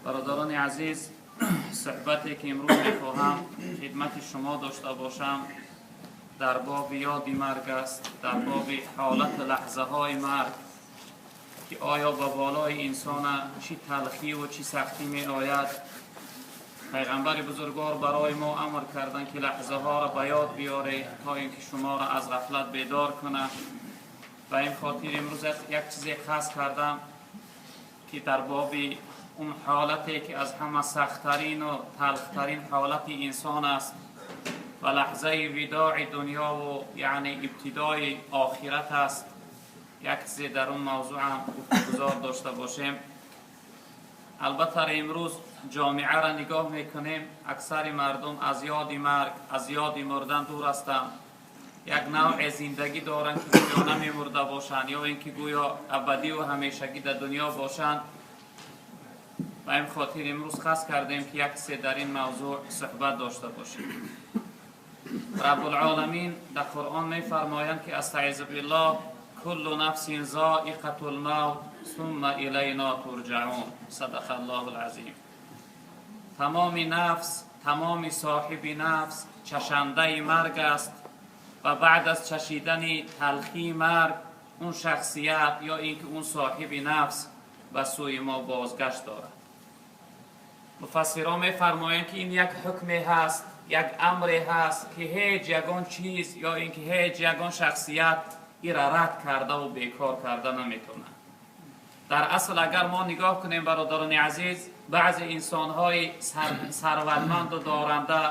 Бародарони азиз, суҳбате ки имрӯз мехоҳам хидмати шумо дошта бошам, дар боби ёди марг аст, дар боби ҳолати лаҳзаҳои марг, ки оё ба болои инсон чӣ талхӣ ва чӣ сахтӣ меояд. Пайғамбари бузургвор барои мо амр карданд, ки лаҳзаҳоро ба ёд биёре, то ин ки шуморо аз ғафлат бедор кунад. Ба ин хотир имрӯз як чизе қасд кардам, ки дар боби он ҳолате ки аз ҳама сахттарин ва талхтарин ҳолати инсон аст ва лаҳзаи видои дунё ва яъне ибтидои охират аст, як чизе дар он мавзӯъ ҳам гуфтугузор дошта бошем. Албатта, имрӯз ҷомеаро нигоҳ мекунем, аксари мардум аз ёди марг, аз ёди мурдан дур ҳастанд. Як навъе зиндагӣ доранд, ки гӯё намемурда бошанд ё ин ки гӯё абадӣ ва ҳамешагӣ дар дунё бошанд. Ба ин хотир имрӯз қасд кардем, ки як чизе дар ин мавзӯъ суҳбат дошта бошем. Раббулоламин дар Қуръон мефармоянд, ки أستعيذ بالله: كل نفس ذائقة الموت ثم إلينا ترجعون. صدق الله العظيم. Тамоми нафс, тамоми соҳиби нафс чашандаи марг аст ва баъд аз чашидани талхии марг он шахсият ё ин ки он соҳиби нафс ба сӯи мо бозгашт дорад. Муфассирон мефармоянд, ки ин як ҳукме ҳаст, як амре ҳаст, ки ҳеҷ ягон чиз ё ин ки ҳеҷ ягон шахсият ира рад кардаву бекор карда наметавонад. Дар асл, агар мо нигоҳ кунем, бародарони азиз, баъзе инсонҳои сарватманду доранда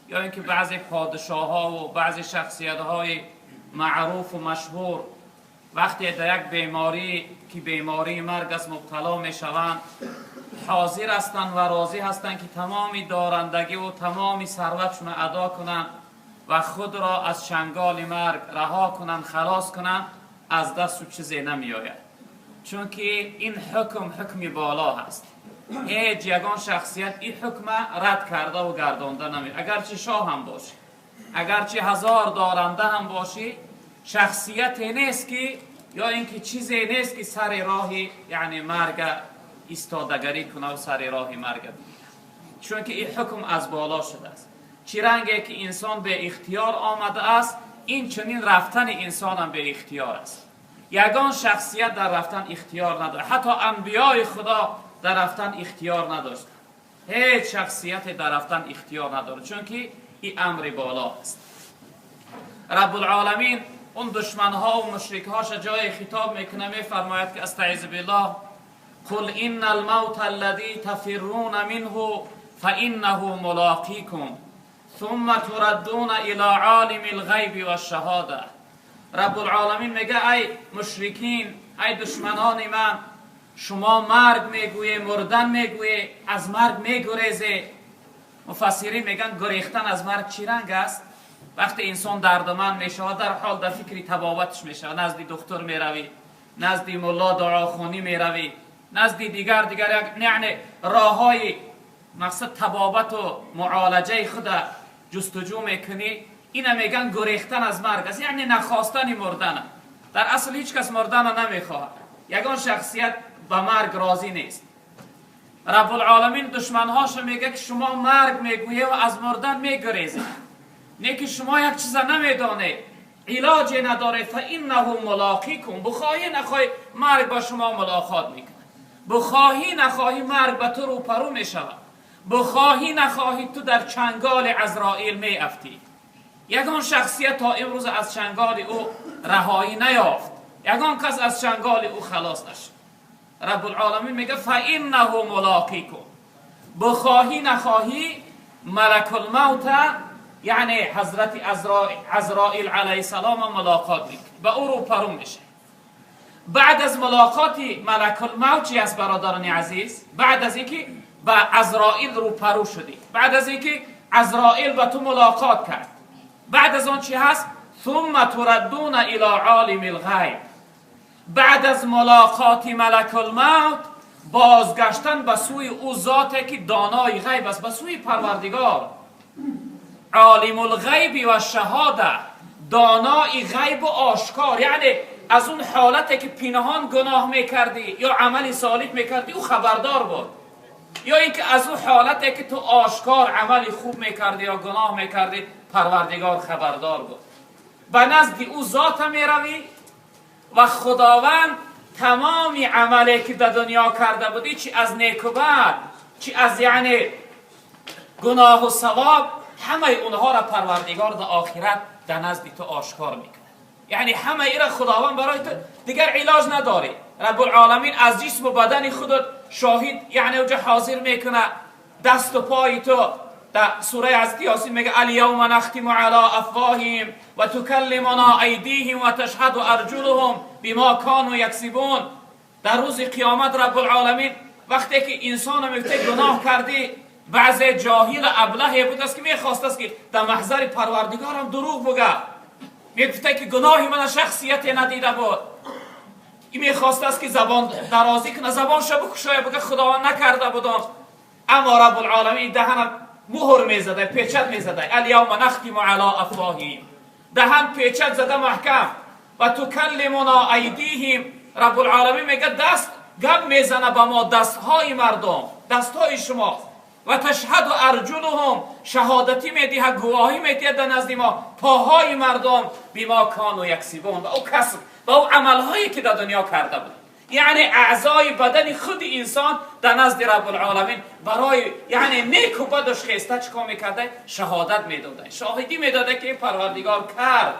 ё ин ки баъзе подшоҳову баъзе шахсиятҳои маъруфу машҳур вақте дар як беморӣ, ки бемории марг аст, мубтало мешаванд, ҳозир ҳастанд ва розӣ ҳастанд, ки тамоми дорандагиву тамоми сарватшонро адо кунанд ва худро аз чанголи марг раҳо кунанд, халос кунанд. Аз дасту чизе намеояд, чунки ин ҳукм ҳукми боло ҳаст. Ҳеҷ ягон шахсият ин ҳукма рад кардаву гардонда наме. Агарчи шоҳ ҳам бошӣ, агарчи ҳазор доранда ҳам бошӣ, шахсияте нест ки ё ин ки чизе нест, ки сари роҳи яъне марга истодагарӣ кунаву сари роҳи марга бигирад, чунки ин ҳукм аз боло шудааст. Чӣ ранге ки инсон беихтиёр омадааст, ин чунин рафтани инсонам беихтиёр аст. Ягон шахсият дар рафтан ихтиёр надорад. Ҳатто анбиёи Худо дар рафтан ихтиёр надоштанд. Ҳеҷ шахсияте дар рафтан ихтиёр надорад, чунки ин амри боло аст. Раббулоламин он душманҳову мушрикҳоша ҷое хитоб мекуна, мефармояд, ки أستعيذ بالله: قل إن الموت الذي تفرون منه فإنه ملاقيكم ثم تردون إلى عالم الغيب والشهادة. Раббулоламин мега: ай мушрикин, ай душманони ман, шумо марг мегӯе, мурдан мегӯе, аз марг мегурезе. Муфассирин мегӯянд, гурехтан аз марг чӣ ранг аст? Вақте инсон дардуманд мешавад, дар ҳол дар фикри табобаташ мешавад. Назди духтур меравӣ, назди мулло дуохонӣ меравӣ, назди дигар дигар, як яъне роҳҳои мақсад табобату муолаҷаи худа ҷустуҷӯ мекунӣ. Ина мегӯянд гурехтан аз марг аст, яъне нахостани мурдана. Дар асл ҳеҷ кас мурдана намехоҳад, ягон шахсият ба марг розӣ нест. Раббулоламин душманҳошо мегӯяд, ки шумо марг мегӯе ва аз мурдан мегурезед, не ки шумо як чиза намедонед, илоҷе надоред. فإنه ملاقيكم. Бухоҳӣ нахоҳӣ, марг ба шумо мулоқот мекунад. Бухоҳӣ нахоҳӣ, марг ба ту рӯпарӯ мешавад. Бухоҳӣ нахоҳӣ, ту дар чанголи Азроил меафтӣ. Ягон шахсият то имрӯз аз чанголи ӯ раҳоӣ наёфт, ягон кас аз чанголи ӯ халос нашуд. Раббулоламин мега: فإنه ملاقيكم. Бухоҳӣ нахоҳӣ, малакулмавта, яъне ҳазрати Азроил алайҳиссалома мулоқот мекунӣ, ба ӯ рӯпарӯ мешавӣ. Баъд аз мулоқоти малакулмавт чи аст, бародарони азиз? Баъд аз инки ба Азроил рӯпарӯ шудӣ, баъд аз инки Азроил ба ту мулоқот кард, баъд аз он чи ҳаст? ثم تردون إلى عالم الغيب. Баъд аз мулоқоти малакулмавт бозгаштан ба сӯи ӯ зоте ки донои ғайб аст, ба сӯи Парвардигор, عالم الغيب والشهادة, донои ғайбу ошкор. Яъне аз он ҳолате ки пинҳон гуноҳ мекардӣ ё амали солиҳ мекардӣ, ӯ хабардор буд. یا اینکه از اون حالتی که تو آشکار عملی خوب میکردی یا گناه میکردی پروردگار خبردار بود. به نزد او ذات میروی و خداوند تمامی عملی که در دنیا کرده بودی، چی از نیک و بد، چی از یعنی گناه و ثواب، همه اونها را پروردگار در آخرت در نزد تو آشکار میکنه. یعنی همه ای را خداوند برای تو دیگر علاج نداری. رب العالمین از جسم و بدن خودت شاهد یعنی اوجا حاضر میکنه. دست و پای تو در سوره حضرت یاسین میگه الیوم نختم علی افواههم و تکلمنا ایدیهم و تشهد ارجلهم بما کانوا یکسبون. در روز قیامت رب العالمین وقتی که انسان میگه گناه کردی، بعض جاهل ابله بود است که میخواست است که در محضر پروردگارم دروغ بگه، میگفته که گناهی من شخصیت ندیده بود. این میخواست است که زبان درازی کنه، زبانش بکشایه بگه خداوند نکرده بودم. اما رب العالمین دهن مهر میزده، پیچت میزده. الیوم نختم علی افواههم، دهن پیچت زده محکم. و تکلمنا ایدیهم، رب العالمین میگه دست گپ میزنه به ما، دستهای مردم، دستهای شما. و تشهد ارجلهم، شهادتی میده، گواهی میده در نزد ما پاهای مردم، بما کانوا یکسبون، و او کسب و او عملهایی که در دنیا کرده بود. یعنی اعضای بدن خود انسان در نزد رب العالمین برای یعنی نیک و بدش خیسته چیکار میکرده؟ شهادت میداده، شاهدی میداده که پروردگار کرد.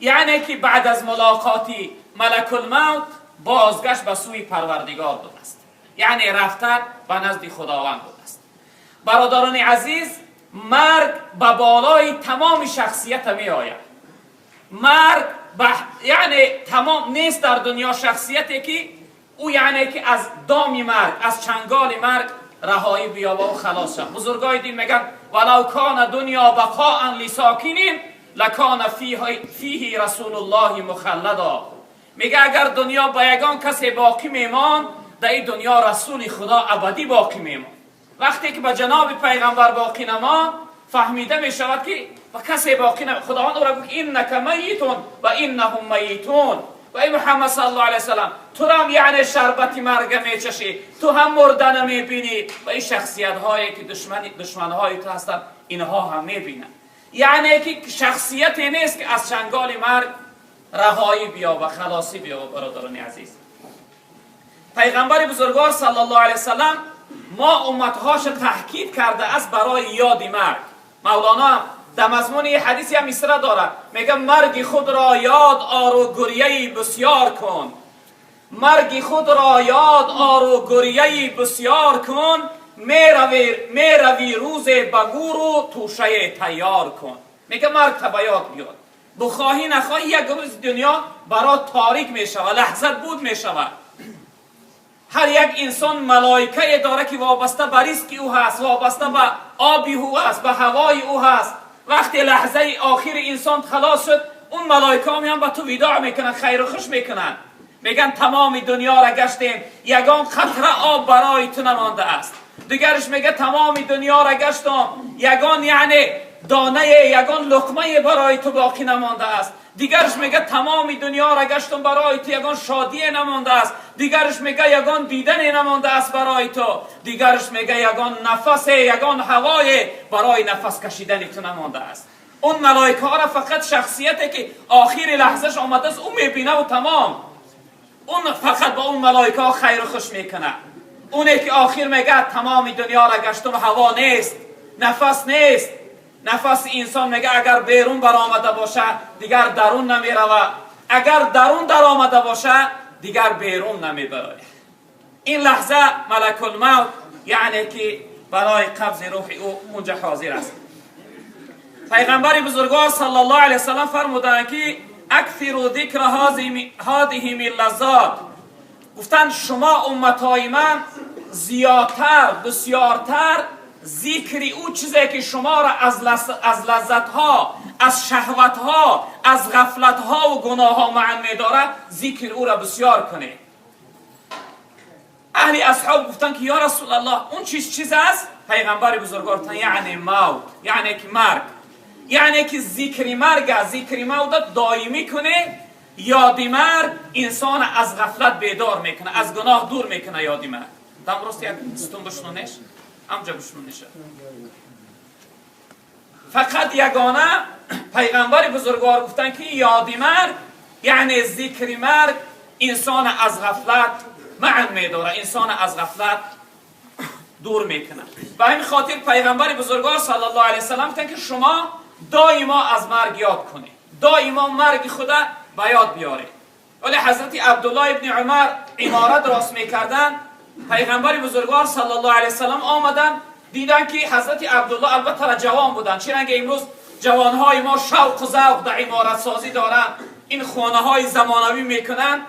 یعنی که بعد از ملاقاتی ملک الموت بازگشت به سوی پروردگار بود است، یعنی رفتن به نزد خداوند بود است. برادران عزیز، مرگ به بالای تمام شخصیت می آید. مرگ یعنی تمام نیست در دنیا شخصیتی که او یعنی که از دام مرگ، از چنگال مرگ رهایی بیابه و خلاص شد. بزرگای دین میگن ولو کان دنیا بقاء لساکنین لکان فیه رسول الله مخلدا. میگه اگر دنیا با یگان کسی باقی میمان، در این دنیا رسول خدا ابدی باقی میمان. وقتی که به جناب پیغمبر باقی نما، فهمیده میشود که و کسی باقی نما. خداوند او را گفت انک میتون و انهم میتون. و ای محمد صلی الله علیه وسلم، تو هم یعنی شربت مرگ میچشی، تو هم مردن میبینی و این شخصیت هایی که دشمن های تو هستند اینها هم میبینن. یعنی که شخصیتی نیست که از چنگال مرگ رهایی بیا و خلاصی بیا. برادران عزیز، پیغمبر بزرگوار صلی الله علیه وسلم ما امتهاش تحکید کرده است برای یاد مرگ. مولانا در مضمون یه حدیثی هم مصرع داره، میگه مرگ خود را یاد آر و گریه بسیار کن. مرگ خود را یاد آر و گریه بسیار کن، میروی روز به گور و توشه تیار کن. میگه مرگ تا به یاد بیاد، بخواهی نخواهی یک روز دنیا برات تاریک میشود، لحظت بود میشود. هر یک انسان ملائکه داره که وابسته به رزق او هست، وابسته به آبی او هست، به هوای او هست. وقتی لحظه آخر انسان خلاص شد، اون ملائکه هم به تو وداع میکنن، خیر و خوش میکنن، میگن تمام دنیا را گشتیم، یگان قطره آب برای تو نمانده است. دیگرش میگه تمام دنیا را گشتم، یگان یعنی دانه، یگان لقمه برای تو باقی نمانده است. دیگرش میگه تمام دنیا را گشتم، برای تو یگان شادی نمانده است. دیگرش میگه یگان دیدن نمانده است برای تو. دیگرش میگه یگان نفس، یگان هوای برای نفس کشیدن تو نمانده است. اون ملائکه ها را فقط شخصیتی که آخر لحظهش آمده است او میبینه و تمام. اون فقط با اون ملائکه ها خیر و خوش میکنه. اونه که آخر میگه تمام دنیا را گشتم، هوا نیست، نفس نیست. نفس انسان میگه اگر بیرون برآمده باشه دیگر درون نمیروه، اگر درون در آمده باشه دیگر بیرون نمیبرای. این لحظه ملک الموت یعنی که برای قبض روح او اونجا حاضر است. پیغمبر بزرگوار صلی الله علیه وسلم فرمودند که اکثروا ذکر هذه اللذات. گفتن شما امتهای من زیادتر، بسیارتر ذکر او چیزی که شما را از لذتها، از شهوتها، از غفلتها و گناهها منع می‌دارد، ذکر او را بسیار کنید. اهل اصحاب گفتن که یا رسول الله اون چیز است؟ پیغمبر بزرگوار گفتن یعنی موت، یعنی که مرگ، یعنی که ذکر مرگ، ذکر موت دائمی کنه. یاد مرگ انسان از غفلت بیدار میکنه، از گناه دور میکنه. یاد مرگ Дам рост як ستون بشنونش، امجا بشنونشه. فقط یگانه پیغمبر بزرگوار گفتن که یاد مرگ، یعنی ذکر مرگ، انسان از غفلت معن میداره، انسان از غفلت دور میکنه. به همین خاطر پیغمبر بزرگوار صلی الله علیه وسلم گفتن که شما دائما از مرگ یاد کنید، دائما مرگ خدا به یاد بیارید. ولی حضرت عبدالله ابن عمر عمارت راست میکردن، پیغمبر بزرگوار صلی الله علیه وسلم آمدن، دیدن که حضرت عبدالله البته جوان بودن، چرا که امروز جوانهای ما شوق و ذوق در عمارت سازی دارن، این خانه های زمانوی میکنن.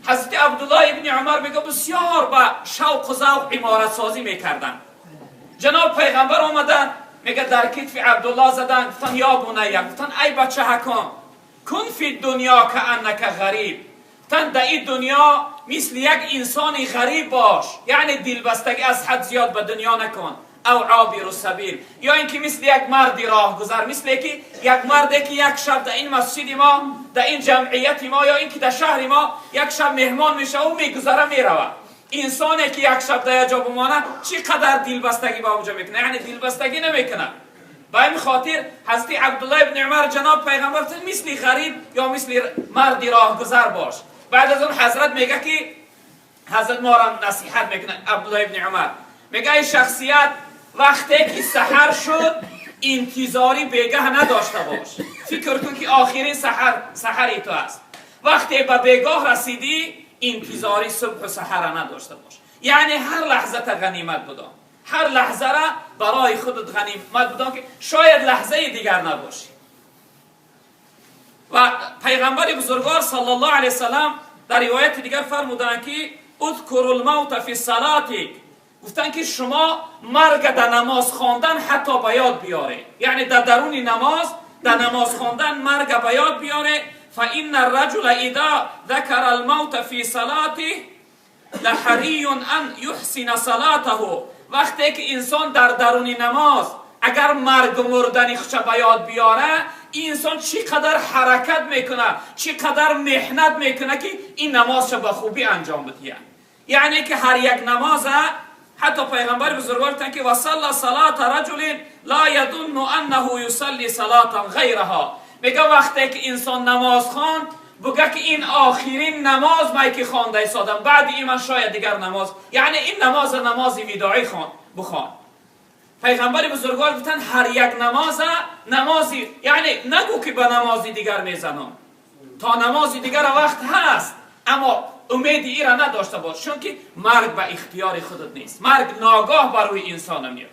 حضرت عبدالله ابن عمر میگه بسیار با شوق و ذوق عمارت سازی میکردن. جناب پیغمبر آمدن، میگه در کتف عبدالله زدن، گفتن یا بنی، گفتن ای بچه حکم، کن فی دنیا کأنک غریب، گفتن در این دنیا مثل یک انسان غریب باش، یعنی دلبستگی از حد زیاد به دنیا نکن، او عابر السبیل، یا اینکه مثل یک مردی راهگذر، مثل که یک مردی که یک شب در این مسجد ما، در این جمعیت ما، یا اینکه در شهر ما یک شب مهمان میشه و میگذره میروه. انسانی که یک شب در یک جا بمانه چقدر دلبستگی با اونجا میکنه، یعنی دلبستگی نمیکنه. به این خاطر حضرت عبدالله ابن عمر جناب پیغمبر مثل غریب یا مثل مردی راهگذر باش. بعد از اون حضرت میگه که حضرت ما را نصیحت میکنه، عبدالله ابن عمر میگه ای شخصیت، وقتی که سحر شد انتظاری بیگه نداشته باش، فکر کن که آخرین سحر سحری تو است. وقتی به بیگاه رسیدی انتظاری صبح و سحر نداشته باش، یعنی هر لحظه تا غنیمت بدان، هر لحظه را برای خودت غنیمت بدان که شاید لحظه دیگر نباشی. و پیغمبر بزرگوار صلی الله علیه وسلم در روایت دیگر فرمودند که اذکر الموت فی صلاتک، گفتن که شما مرگ در نماز خواندن حتی به یاد بیاره، یعنی در درون نماز، در نماز خواندن مرگ به یاد بیاره. فان الرجل اذا ذکر الموت فی صلاته لحری ان یحسن صلاته، وقتی که انسان در درون نماز اگر مرگ و مردن خودش به یاد بیاره، این انسان چقدر حرکت میکنه، چقدر محنت میکنه که این نمازش به خوبی انجام بده. یعنی که هر یک نماز، حتی پیغمبر بزرگوار گفتند که وصلى صلاة رجل لا يظن انه يصلي صلاة غیرها، میگه وقتی که انسان نماز خواند بگه که این آخرین نماز من که خوانده ایستادم، بعد این من شاید دیگر نماز، یعنی این نماز نماز وداعی خوان بخوان. پیغمبر بزرگوار گفتن هر یک نماز نمازی، یعنی نگو که به نمازی دیگر میزنم، تا نماز دیگر وقت هست، اما امیدی ای را نداشته باش، چون که مرگ به اختیار خودت نیست، مرگ ناگاه بر روی انسان میاد.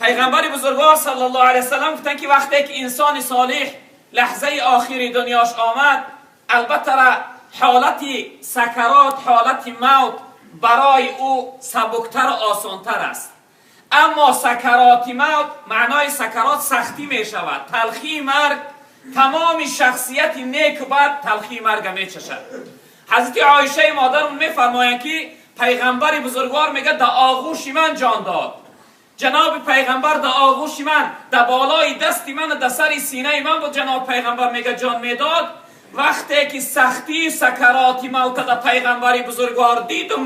پیغمبر بزرگوار صلی الله علیه وسلم گفتن که وقتی که انسان صالح لحظه آخری دنیاش آمد، البته را حالت سکرات، حالت موت برای او سبکتر و آسانتر است، اما سکرات موت، معنای سکرات سختی می شود، تلخی مرگ، تمام شخصیت نیک و بد تلخی مرگ می چشد. حضرت عایشه مادرمون می فرمایند که پیغمبر بزرگوار میگه در آغوش من جان داد، جناب پیغمبر در آغوش من، در بالای دست من، در سر سینه من بود، جناب پیغمبر میگه جان میداد. وقتی که سختی سکرات موت در پیغمبر بزرگوار دید و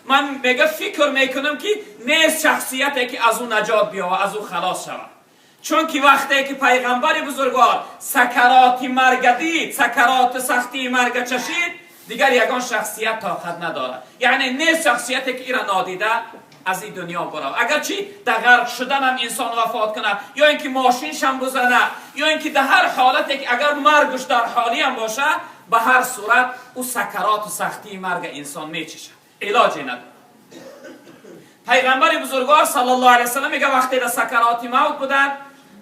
من میگه فکر میکنم که نیست شخصیتی که از او نجات بیاورد، از او خلاص شود، چون که وقتی که پیغمبر بزرگوار سکرات مرگ دید، سکرات سختی مرگ چشید، دیگر یگان شخصیت طاقت نداره، یعنی نیست شخصیتی که ایرا نادیده از این دنیا برو. اگرچه در غرق شدن هم انسان وفات کنه، یا اینکه ماشینش هم بزنه، یا اینکه در هر حالتی که اگر مرگش در حالی هم باشه، به هر صورت او سکرات و سختی مرگ انسان میچشه، علاجی نداره. پیغمبر بزرگوار صلی الله علیه وسلم میگه وقتی در سکرات موت بودن،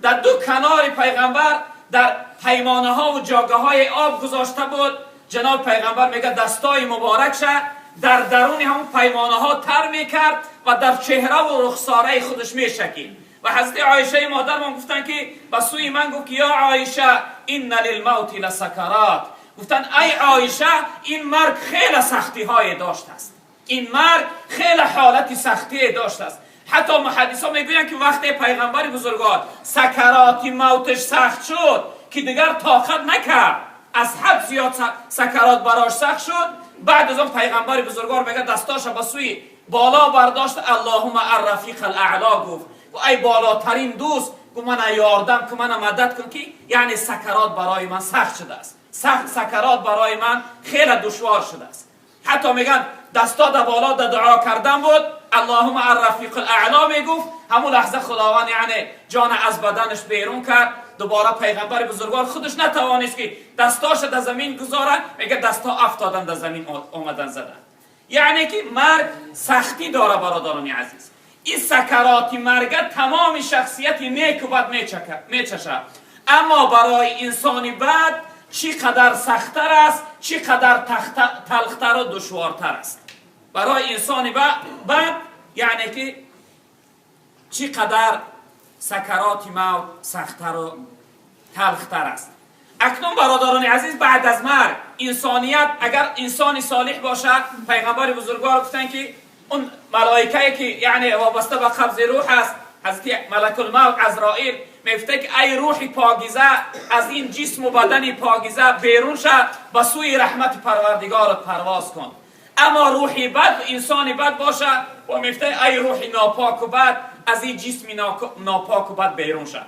در دو کنار پیغمبر در پیمانه ها و جاگه های آب گذاشته بود، جناب پیغمبر میگه دستای مبارک شه در درون همون پیمانه ها تر میکرد و در چهره و رخساره خودش میشکید. و حضرت عایشه مادرمان گفتن که به سوی من گفت که یا عایشه ان للموت لسکرات، گفتن ای عایشه این مرگ خیلی سختی های داشت است، این مرگ خیلی حالت سختی داشت است. حتی محدث ها میگویند که وقتی پیغمبر بزرگوار سکرات موتش سخت شد که دیگر طاقت نکرد، از حد زیاد سکرات براش سخت شد، بعد از اون پیغمبر بزرگوار میگه دستاش به سوی بالا برداشت، اللهم الرفیق الاعلا گفت، و ای بالاترین دوست، گفت من یاردم که من مدد کن که یعنی سکرات برای من سخت شده است، سخت سکرات برای من خیلی دشوار شده است. حتی میگن دستا در بالا در دعا کردن بود، اللهم الرفیق الاعلا میگفت، همون لحظه خداوند یعنی جان از بدنش بیرون کرد. دوباره پیغمبر بزرگوار خودش نتوانست که دستاش در زمین گذاره، میگه دستا افتادن در زمین اومدن زدن. یعنی که مرگ سختی داره برادران عزیز. این سکرات مرگ تمام شخصیت نیک و بد میچشه، اما برای انسان بد چی قدر سختتر است، چی قدر تلختر و دشوارتر است. برای انسان بد یعنی که چی قدر سکرات موت سختتر و تلختر است. اکنون برادران عزیز، بعد از مرگ انسانیت اگر انسان صالح باشد، پیغمبر بزرگوار گفتن که اون ملائکه که یعنی وابسته به قبض روح است، حضرت ملک الموت عزرائیل میفته که ای روح پاکیزه از این جسم و بدن پاکیزه بیرون شد، به سوی رحمت پروردگارت پرواز کن. اما روحی بد و انسان بد باشه و میفته ای روح ناپاک و بد از این جسم ناپاک و بد بیرون شد.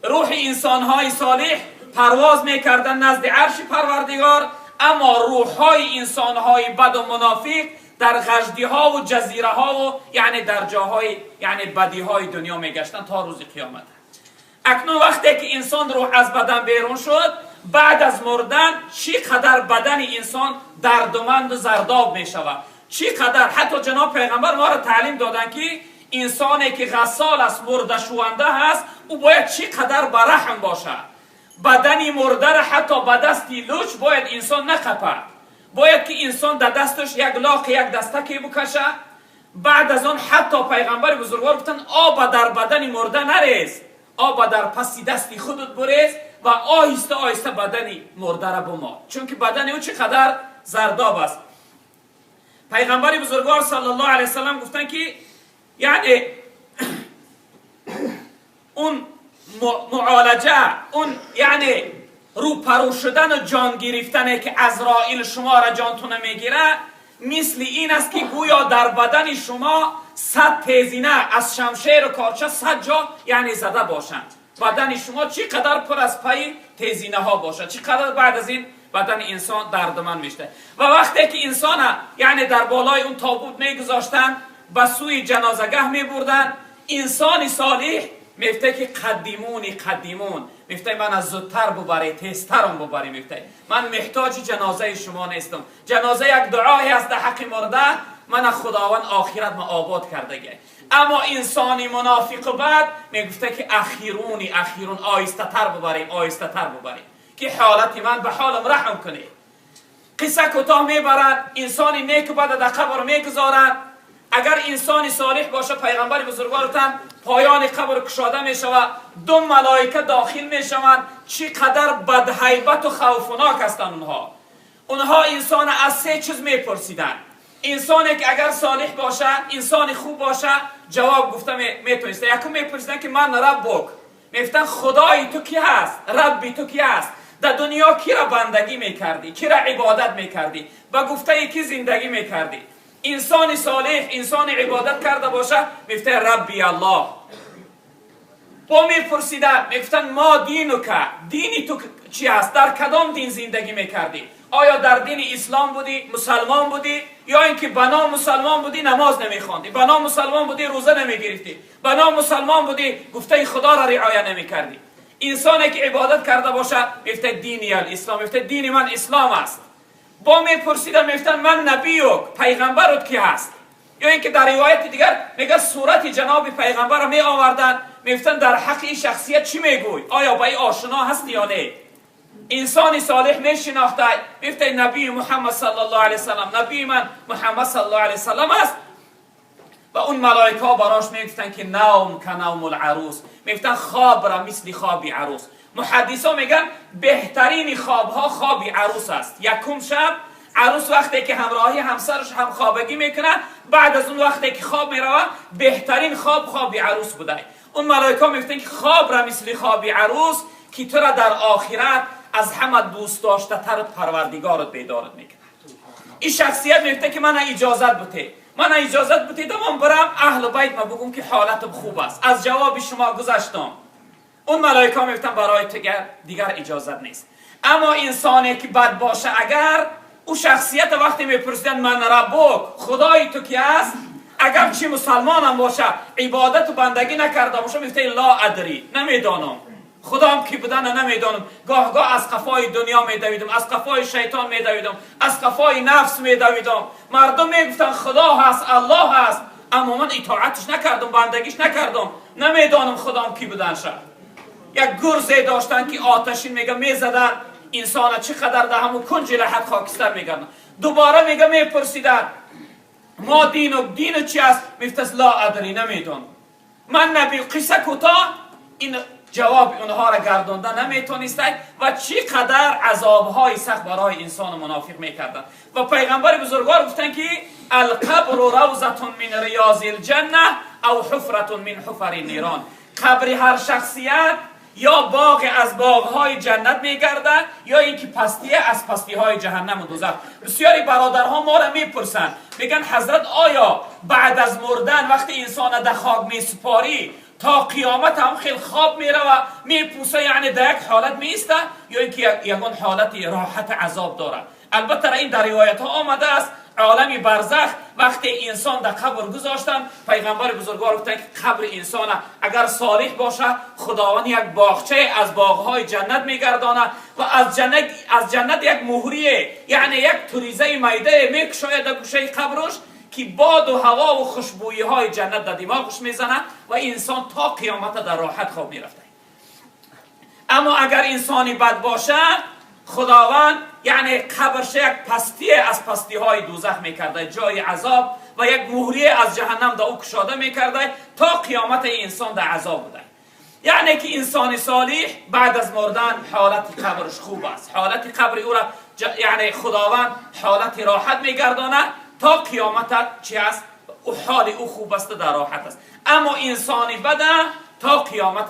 روح انسانهای صالح پرواز میکردن نزد عرش پروردگار، اما روحهای انسانهای بد و منافق در غجدی ها و جزیره ها و یعنی در جاهای یعنی بدی های دنیا میگشتن تا روز قیامت. اکنون وقتی که انسان روح از بدن بیرون شد، بعد از مردن چی قدر بدن انسان دردمند و زرداب می شود، چی قدر. حتی جناب پیغمبر ما را تعلیم دادن که انسانی که غسال است، مرده شونده هست، او باید چی قدر برحم باشد. بدن مرده را حتی به دستی لوچ باید انسان نخپد، باید که انسان در دستش یک لاق یک دستکی بکشه. بعد از آن حتی پیغمبر بزرگوار گفتن آب در بدن مرده نریز، آب در پس دستی خودت بریز و آهسته آهسته بدن مرده را بما، چون که بدن او چقدر زرداب است. پیغمبر بزرگوار صلی الله علیه وسلم گفتن که یعنی اون معالجه، اون یعنی روپرو شدن و جان گرفتنه که عزرائیل شما را جانتون میگیره، مثل این است که گویا در بدن شما 100 تیزینه از شمشیر و کارچه 100 جا یعنی زده باشند. بدن شما چی قدر پر از پای تیزینه ها باشد، چی قدر بعد از این بدن انسان دردمند میشه. و وقتی که انسان یعنی در بالای اون تابوت میگذاشتن، به سوی جنازگاه میبردن، انسان صالح میفته که قدیمونی قدیمون، میفته من از زودتر ببری، تیزترم ببری، میفته من محتاج جنازه شما نیستم، جنازه یک دعایی است در حق مرده، من خداوند آخرت ما آباد کرده. اما انسانی منافق و بد میگفته که اخیرونی اخیرون، آهسته تر ببریم، آهسته تر ببریم که حالت من به حالم رحم کنی. قصه کوتاه میبرند، انسانی نیک و بد در قبر میگذارند. اگر انسانی صالح باشه، پیغمبر بزرگوارتان پایان قبر کشاده می شود، دو ملائکه داخل می شوند، چی قدر بدهیبت و خوفناک هستند اونها. اونها انسان از سه چیز میپرسیدند. انسانی که اگر صالح باشه، انسان خوب باشه، جواب گفته میتونسته. یکم میپرسیدن که من ربک، میگفتن خدای تو کی هست، ربی تو کی هست، در دنیا کی را بندگی میکردی، کی را عبادت میکردی، با گفته کی زندگی میکردی. انسان صالح، انسان عبادت کرده باشه، میگفته ربی الله. با میپرسیدن، میگفتن ما دینک، دینی تو چی است، در کدام دین زندگی میکردی، آیا در دین اسلام بودی، مسلمان بودی، یا اینکه بنا مسلمان بودی نماز نمیخواندی، بنا مسلمان بودی روزه نمیگرفتی، بنا مسلمان بودی گفته خدا را رعایت نمیکردی. انسانی که عبادت کرده باشه میگفته دینی الاسلام، میگفته دین من اسلام است. با میپرسیدن، میگفتن من نبیک، پیغمبرت کی هست. یا اینکه در روایت دیگر میگه صورت جناب پیغمبر را می آوردن، میگفتن در حق این شخصیت چی میگوی، آیا با این آشنا هستی یا نه. انسان صالح میشناخته، میگفته نبی محمد صلی الله علیه وسلم، نبی من محمد صلی الله علیه وسلم است. و اون ملائکه ها براش میگفتن که نوم کنوم العروس، میگفتن خواب را مثل خواب عروس. محدثا میگن بهترین خواب ها خواب عروس است. یکم شب عروس وقتی که همراهی همسرش هم خوابگی میکنه، بعد از اون وقتی که خواب میروه بهترین خواب خواب عروس بوده. اون ملائکه میگفتن که خواب را مثل خواب عروس که تو را در آخرت از همه دوست داشته تر پروردگارت بیدارت میکنه. این شخصیت میگه که من اجازت بده، من اجازت بده من برم اهل بیت ما بگم که حالتم خوب است، از جواب شما گذشتم. اون ملائکه میگفتن برای تو دیگر اجازت نیست. اما انسانی که بد باشه، اگر او شخصیت وقتی میپرسیدن من ربک، خدای تو کی است، اگر چی مسلمانم باشه عبادت و بندگی نکرده باشه، میگفته لا ادری، نمیدانم خدام کی بودن نمیدانم. گاه گاه از قفای دنیا میدویدم، از قفای شیطان میدویدم، از قفای نفس میدویدم. مردم میگفتن خدا هست، الله هست، اما من اطاعتش نکردم، بندگیش نکردم، نمیدانم خدام کی بودن شد. یک گرزه داشتن که آتشین میگه میزدن انسان چقدر در همون کنج لحد خاکستر میگردن. دوباره میگه میپرسیدن ما دین و دین چی است؟ میگفت لا ادری، نمیدونم. من نبی. قصه کوتاه، این جواب اونها را گردانده نمیتونستند و چقدر عذابهای سخت برای انسان منافق میکردن. و پیغمبر بزرگوار گفتن که القبر روضة من ریاض الجنه او حفرة من حفر النیران. قبر هر شخصیت یا باغ از باغهای جنت میگرده یا اینکه پستی از پستی های جهنم و دوزخ. بسیاری برادرها ما را میپرسن، میگن حضرت آیا بعد از مردن وقتی انسان در خاک میسپاری تا قیامت هم خیلی خواب میره و میپوسه، یعنی در یک حالت میسته یا اینکه یگان حالت راحت عذاب داره؟ البته این در روایت ها آمده است، عالم برزخ وقتی انسان در قبر گذاشتن، پیغمبر بزرگوار گفتن که قبر انسان اگر صالح باشه خداوند یک باغچه از باغهای جنت میگردانه و از جنت یک مهریه، یعنی یک تریزه میده میکشاید در گوشه قبرش که باد و هوا و خوشبویی های جنت در دماغش میزنه و انسان تا قیامت در راحت خواب میرفته. اما اگر انسانی بد باشه، خداوند یعنی قبرش یک پستی از پستی های دوزخ میکرده، جای عذاب و یک مهریه از جهنم در او کشاده میکرده، تا قیامت انسان در عذاب بوده. یعنی که انسان صالح بعد از مردن حالت قبرش خوب است، حالت قبر او را یعنی خداوند حالت راحت میگردانه، تا قیامت چی است؟ او حال او خوب است، در راحت است. اما انسانی بده تا قیامت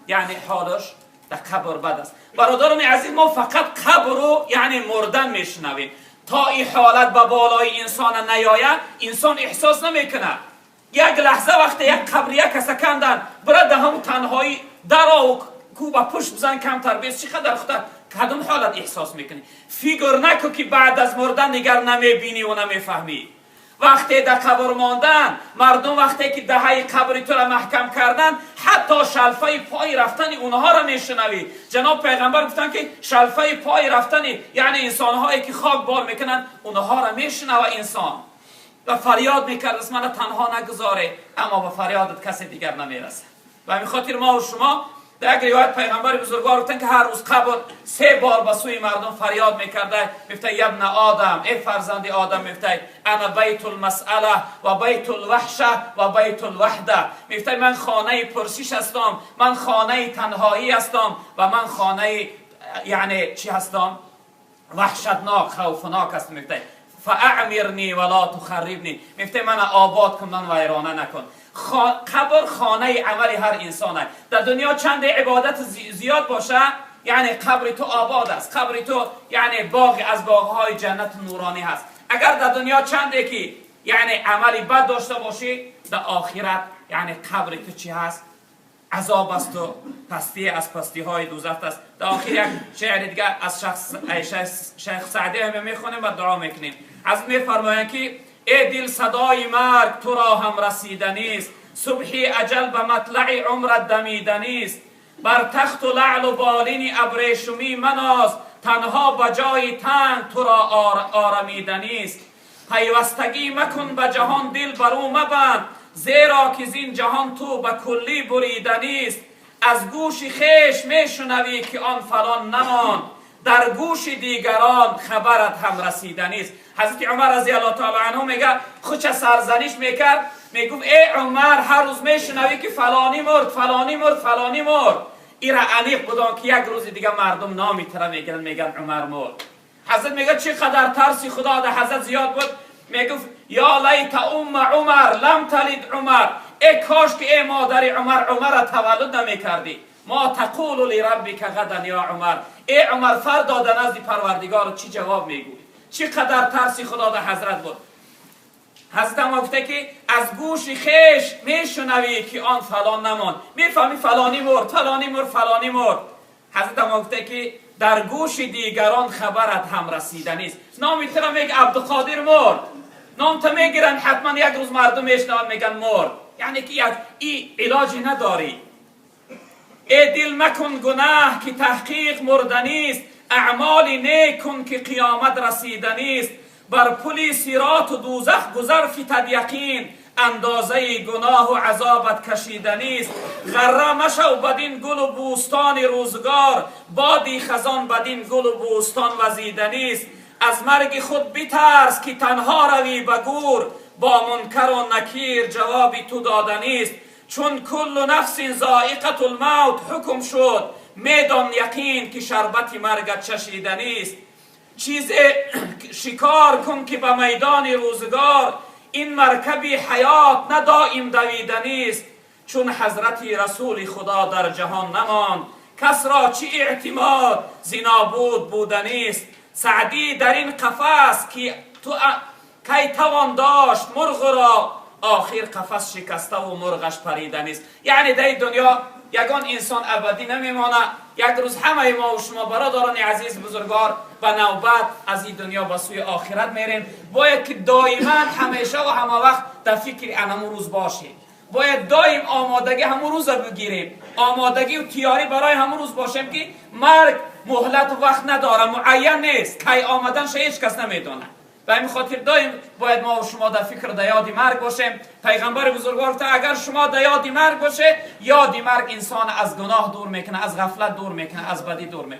یعنی حالش در قبر بد است. برادران عزیز، ما فقط قبر رو یعنی مردن میشنویم. تا این حالت به بالای انسان نیاید انسان احساس نمیکنه. یک لحظه وقتی یک قبر یک کس کندن، برای ده همون تنهایی در و کو با پشت بزن کمتر بیس، چقدر خدا کدوم حالت احساس میکنی؟ فکر نکو که بعد از مردن دیگر نمیبینی و نمیفهمی. وقتی در قبر ماندن مردم، وقتی که دهه قبر تو را محکم کردن، حتی شلفه پای رفتن اونها را میشنوی. جناب پیغمبر گفتن که شلفه پای رفتن یعنی انسانهایی که خاک بار میکنن، اونها را میشنوه انسان و فریاد میکرد از من تنها نگذاره، اما با فریادت کسی دیگر نمیرسه. و همین خاطر ما و شما در یک روایت پیغمبر بزرگوار گفتن که هر روز قبر سه بار به سوی مردم فریاد میکرده، میفته یبن آدم، ای فرزند آدم، میفته انا بیت المسئله و بیت الوحشه و بیت الوحده. میفته من خانه پرسش هستم، من خانه تنهایی هستم و من خانه یعنی چی هستم؟ وحشتناک، خوفناک هستم. میفته فاعمرنی ولا تخربنی، میفته من آباد کن، من ویرانه نکن. قبر خانه عمل هر انسانه. در دنیا چند عبادت زیاد باشه، یعنی قبر تو آباد است، قبر تو یعنی باغ از باغهای جنت نورانی هست. اگر در دنیا چند که یعنی عملی بد داشته باشی، در آخرت یعنی قبر تو چی هست؟ عذاب است و پستی از پستی های دوزخ است. در آخر یک شعر دیگه از شخص شیخ سعدی هم میخونیم و دعا میکنیم. از میفرمایند که ای دل، صدای مرگ تو را هم رسیدنیست، صبحی اجل به مطلع عمرت دمیدنیست. بر تخت و لعل و بالین ابریشمی مناز، تنها به جای تنگ تو را آرمیدنیست. پیوستگی مکن به جهان، دل بر او مبند، زیرا که زین جهان تو به کلی بریدنیست. از گوش خویش میشنوی که آن فلان نماند، در گوش دیگران خبرت هم رسیدنیست. حضرت عمر رضی الله تعالی عنه میگه خودش سرزنش میکرد، میگفت ای عمر، هر روز میشنوی که فلانی مرد، فلانی مرد، فلانی مرد، ایرا انیق بدان که یک روز دیگه مردم نامی تره میگیرن، میگن عمر مرد. حضرت میگه چقدر ترسی خدا در حضرت زیاد بود، میگفت یا لیت ام عمر لم تلد عمر، ای کاش که ای مادر عمر، عمر تولد نمیکردی. ما تقول لربک غدا یا عمر، ای عمر، فردا در نزد پروردگار چی جواب میگویی؟ چقدر ترسی خدا در حضرت بود. حضرت ما گفته که از گوش خیش میشنوی که آن فلان نماند، میفهمی فلانی مرد، فلانی مرد، فلانی مرد. حضرت ما گفته که در گوش دیگران خبرت هم رسیده نیست. نامی تو را میگه عبدالقادر مرد، نام تو میگیرن، حتما یک روز مردم میشنون میگن مرد. یعنی که ای علاجی نداری. ای دل مکن گناه که تحقیق مردنیست، اعمال نیک کن که قیامت رسیدنیست. بر پل صراط و دوزخ گذر فتد یقین، اندازه گناه و عذابت کشیدنیست. غره مشو بدین گل و بوستان روزگار، بادی خزان بدین گل و بوستان وزیدنیست. از مرگ خود بترس که تنها روی به گور، با منکر و نکیر جوابی تو دادنیست. چون کل نفس ذائقة الموت حکم شد، میدان یقین که شربت مرگت چشیدنیست. چیز شکار کن که به میدان روزگار، این مرکب حیات نه دائم دویدنیست. چون حضرت رسول خدا در جهان نماند، کس را چی اعتماد ز نابود بودنیست. سعدی در این قفس که تو کی توان داشت مرغ را، آخر قفس شکسته و مرغش پریده نیست. یعنی در دنیا یگان انسان ابدی نمیمانه. یک روز همه ما و شما برادران عزیز بزرگوار به نوبت از این دنیا به سوی آخرت میریم. باید که دائما همیشه و همه وقت در فکر همون روز باشیم. باید دائم آمادگی همون روز رو بگیریم، آمادگی و تیاری برای همون روز باشیم که مرگ مهلت و وقت نداره، معین نیست، کی آمدنش هیچ کس نمیدونه. به همین خاطر دائم باید ما و شما در فکر در یاد مرگ باشیم. پیغمبر بزرگوار گفته اگر شما در یاد مرگ باشه، یاد مرگ انسان از گناه دور میکنه، از غفلت دور میکنه، از بدی دور میکنه.